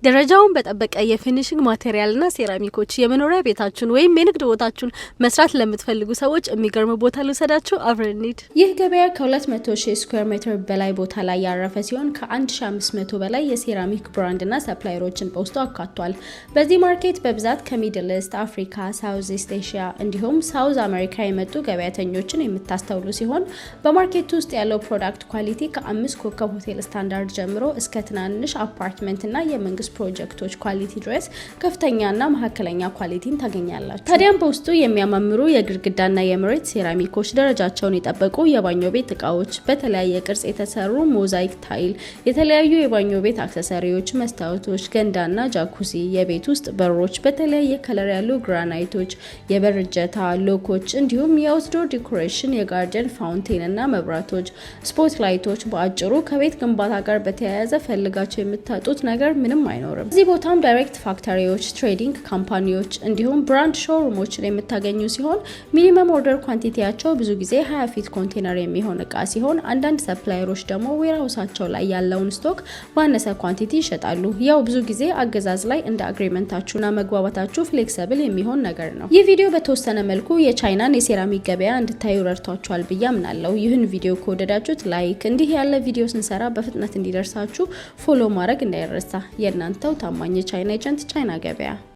ደረጃውን በጠበቀ የ finishing material ና ሴራሚኮች የመኖሪያ ቤታችሁን ወይም የንግድ ቦታችሁን መስራት ለምትፈልጉ ሰዎች የሚገርም ቦታ ልውሰዳችሁ። አብረን እንሂድ። ይህ ገበያ ከ200 ሺህ square ሜትር በላይ ቦታ ላይ ያረፈ ሲሆን ከ1500 በላይ የሴራሚክ brand ና supplier ኦችን በውስጡ አካቷል። በዚህ market በብዛት ከ Middle East፣ አፍሪካ፣ South East Asia እንዲሁም South America የመጡ ገበያተኞችን የምታስተውሉ ሲሆን በ market ኡ ውስጥ ያለው product quality ከአምስት ኮከብ ሆቴል ስታንዳርድ ጀምሮ እስከ ትናንሽ አፓርትመንትና የመንግስት ፕሮጀክቶች quality ድረስ ከፍተኛና መካከለኛ quality ን ታገኛላችሁ። ታዲያም በውስጡ የሚያማምሩ የግድግዳና የመሬት ሴራሚኮች፣ ደረጃቸውን የጠበቁ የባኞ ቤት እቃዎች፣ በተለያየ ቅርጽ የተሰሩ mosaic tile፣ የተለያዩ የባኞ ቤት accessory ዎች፣ መስታወቶች፣ ገንዳና ጃኩሲ፣ የቤት ውስጥ በሮች፣ በተለያየ color ያሉ ግራናይቶች፣ የበር እጀታ፣ lock ኦች እንዲሁም የ outdoor decoration፣ የ garden fountain እና መብራቶች፣ spot light ኦች፣ በአጭሩ ከቤት ግንባታ ጋር በተያያዘ ፈልጋቸው የምታጡት ነገር ምንም አይኖርም። እዚህ ቦታም direct factory ዎች፣ trading company ዎች እንዲሁም brand showroom ኦችን የምታገኙ ሲሆን minimum order quantity ያቸው ብዙ ጊዜ 20 feet container የሚሆን እቃ ሲሆን አንዳንድ supplier ኦች ደግሞ warehouse ኣቸው ላይ ያለውን stock ባነሰ quantity ይሸጣሉ። ያው ብዙ ጊዜ አገዛዝ ላይ እንደ agreement ኣችሁና መግባባታችሁ flexible የሚሆን ነገር ነው። ይህ ቪዲዮ በተወሰነ መልኩ የቻይናን የሴራሚክ ገበያ እንድታዩ ረድቷችኋል ብዬ አምናለሁ። ይህን ቪዲዮ ከወደዳችሁት like፣ እንዲህ ያለ ቪዲዮ ስንሰራ በፍጥነት እንዲደርሳችሁ follow ማድረግ እንዳይረሳ። የእናንተው ታማኝ የቻይና agent፣ ቻይና ገበያ።